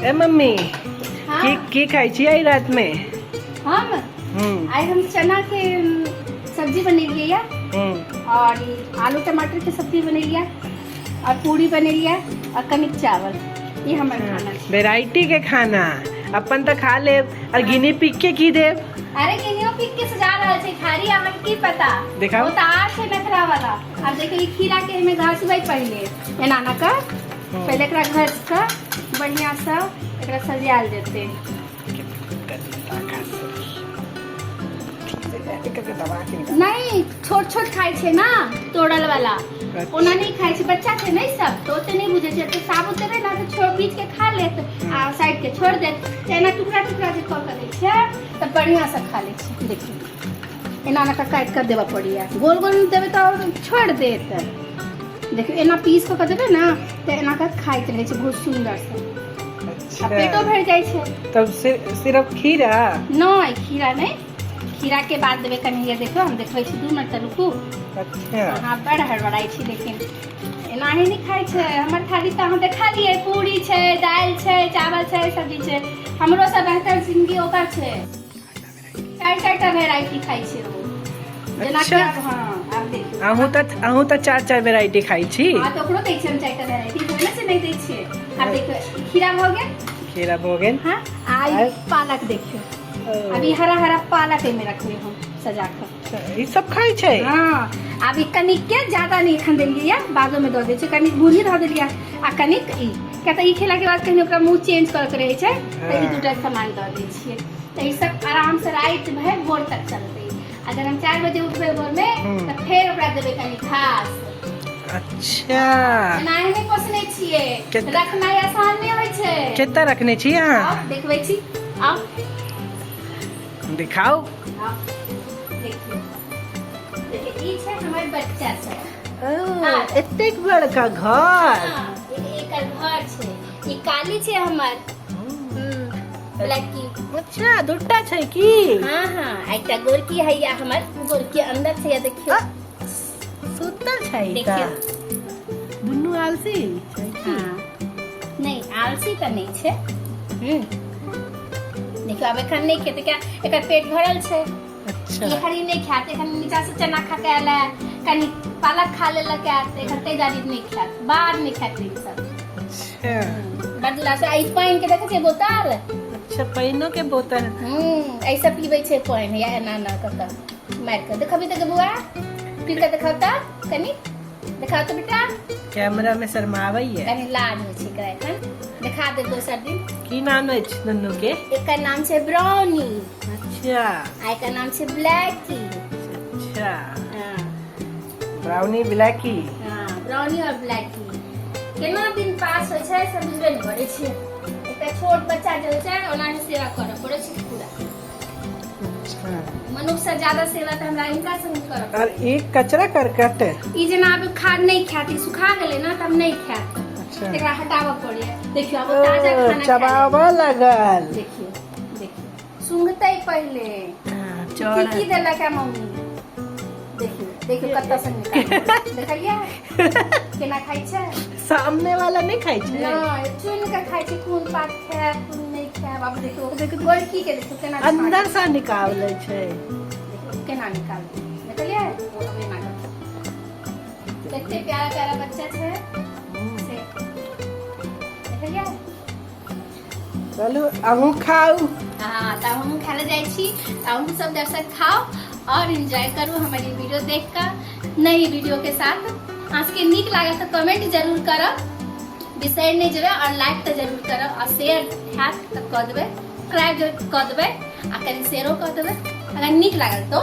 ए mummy. हाँ। की की खाइ छी आइ रातिमे? हम आइ हम चना के सब्जी बनेलियै या और ई आलू टमाटर के सब्जी बनेलियै और पूरी बनेलियै और कनिक चावल। ई हमर खाना छै। वेराइटी के खाना। अपन तऽ खा लेब और गिनी पिग के की देब? अरे, गिनियो पिग के सजा रहल छै थारी, अहाँके की पता? देखाउ। ओ तऽ आर छै नखरा वाला। आब देखियौ, ई खीरा के एहिमे घसबै पहिले एना एना कऽ। पहिले एकरा घस कऽ बढ़िआँसँ एकरा सजायल जेतै। नहीं, छोट छोट खाइ छै ना तोड़ल वाला। ओना नहि खाइ छै। बच्चा छै नहि सब तऽ ओते नहि बुझै छै। तऽ साबुत देबै ने तऽ छोड़ बीच के खा लेत आ साइड के छोड़ देत। तऽ एना टुकड़ा टुकड़ा जे कऽ के दै छियै तऽ बढ़िआँसँ खा लै छै। देखियौ, एना एना कऽ काटि कऽ देबऽ पड़ैए। गोल गोल देबै तऽ आओर छोड़ि देत। देखियौ, एना पीस कऽ के देबै ने तऽ एना कऽ खाइत रहै छै बहुत सुन्दरसँ आ पेटो भरि जाइ छै। तब सिर्फ खीरा? नहि, खीरा नहि। खीरा के बाद देबै कनि। ये देखियौ, हम देखबै छी, 2 मिनट तऽ रुकू। अहाँ बड़ हड़बड़ाइ छी, लेकिन एनाही नहि खाइ छै। हमर थाली तऽ अहाँ देखा लियै, पूरी छै, दालि छै, चावल छै, सब्जी छै। हमरो से बेहतर जिंदगी ओकर छै। चारि चारि टा वेराइटी खाइ छै ओ जेना कि। आब हँ, आब देखियौ। अहूँ तऽ चार चार वेराइटी खाइ छी। हँ, तऽ ओकरो दै छियै हम चारि टा वेराइटी, बोले से नहि दै छियै। आब देखियौ, खीरा भऽ गेल। खीरा भऽ गेल। हँ, आ ई पालक देखियौ। अभी हरा हरा पालक एहिमे रखबै हम सजा कऽ। ई सब खाइ छै? हँ, आब ई कनिक के ज्यादा नहि एखन देलियै या, बादोमे दऽ दै छियै। कनिक भूनी धऽ देलियै आ कनिक ई, किया तऽ ई खेलाके बाद कनि ओकरा मुँह चेंज करऽ के रहै छै, तऽ ई दूटा सामान दऽ दै छियै। तऽ ई सब आराम से राति भरि भोर तक चलतै। अगर हम 4 बजे उठबै भोरमे तऽ फेर ओकरा देबै कनि घास। एनाही नहि पोसने छियै। रखनाइ आसान नहि होइ छै। कते रखने छी अहाँ? आउ, देखबै छी, आउ। दिखाउ। आउ, देखियौ देखियौ, ई छै हमर बच्चा सब। एतेक बड़का घर? हाँ, ई एकर घर छै। ई काली छै हमर ब्लैकी। अच्छा, दूटा छै की? हाँ, एकटा गोरकी है या हमर गोरकी अंदर छै, या देखियौ। सुतल छै। देखियौ। तऽ दुनू आलसी छै की? हाँ, नहि, आलसी तऽ नहि छै। देखियौ, आब एखन नहि खेतै, किया एकर पेट भरल छै। ई हरी नहि खायत। एखन नीचा से चना खा के आयल है, कनि पालक खा लेलक है, तऽ एखन ताहि दुआरे नहि खायत, बाद मे खायत ई सब। बड़ दुला से ई पानि के देखै छियै बोतल? अच्छा, पानिओ के बोतल। ऐसा पीबै छै पानि, या एना एना कऽ कऽ मारि कऽ। देखबी तऽ बौआ, पी कऽ देखाउ तऽ, कनि देखाउ तऽ बेटा। कैमरा में शर्माबैया। कनि लाज होइ छै एकरा। एखन देखा देब दोसर दिन। की नाम अछि दुनू के? एकर नाम छै ब्राउनी। आ एकर नाम छै ब्लैकी। Brownie, Blackie. हाँ, ब्राउनी और ब्लैकी। केना दिन पास होइ छै से बुझबे नहि करै छियै। एकटा छोट बच्चा जे होइ छै, ओनाही सेवा करऽ पड़ै छै पूरा। मनुख से ज्यादा सेवा तऽ हमरा हिनका संग करऽ। और ई कचरा करकट? ई जेना आब खा नहि खायत। ई सुखा गेलै ने तऽ आब नहि खायत। एकरा हटाबऽ पड़ैए। देखियौ, आब ओ ताजा खाना खाय। चबाबऽ लागल। देखियौ देखियौ, सूंघतै पहिले। की की देलक है मम्मी। देखियौ देखियौ, कतऽ से निकाल, देखलियै केना खाइ छै? सामने वाला नहि खाइ छै। नहि, चुनि कऽ खाइ छै, कोन पात खायब, कोन नहि खायब। आब देखियौ, गोलकी के देखियौ केना। अंदर से निकालै छै। देखियौ केना निकाल, देखलियै? ओ अब एना कऽ कते प्यारा प्यारा बच्चा छै से, देखलियै? चलू, अहूँ खाउ। हाँ, तऽ हमहूँ खाय लए जाइ छी। तऽ अहूँ सब दर्शक खाउ और एंजॉय करू हमर ई वीडियो देख कऽ नई वीडियो के साथ। अहाँ सबके नीक लागल तऽ कमेंट जरूर करब, बिसरि नहि जेबै, और लाइक तऽ जरूर करब, और शेयर हैत तऽ कऽ देबै, सब्सक्राइब जरूर कऽ देबै, आ कनि शेयरो कऽ देबै अगर नीक लागल तो।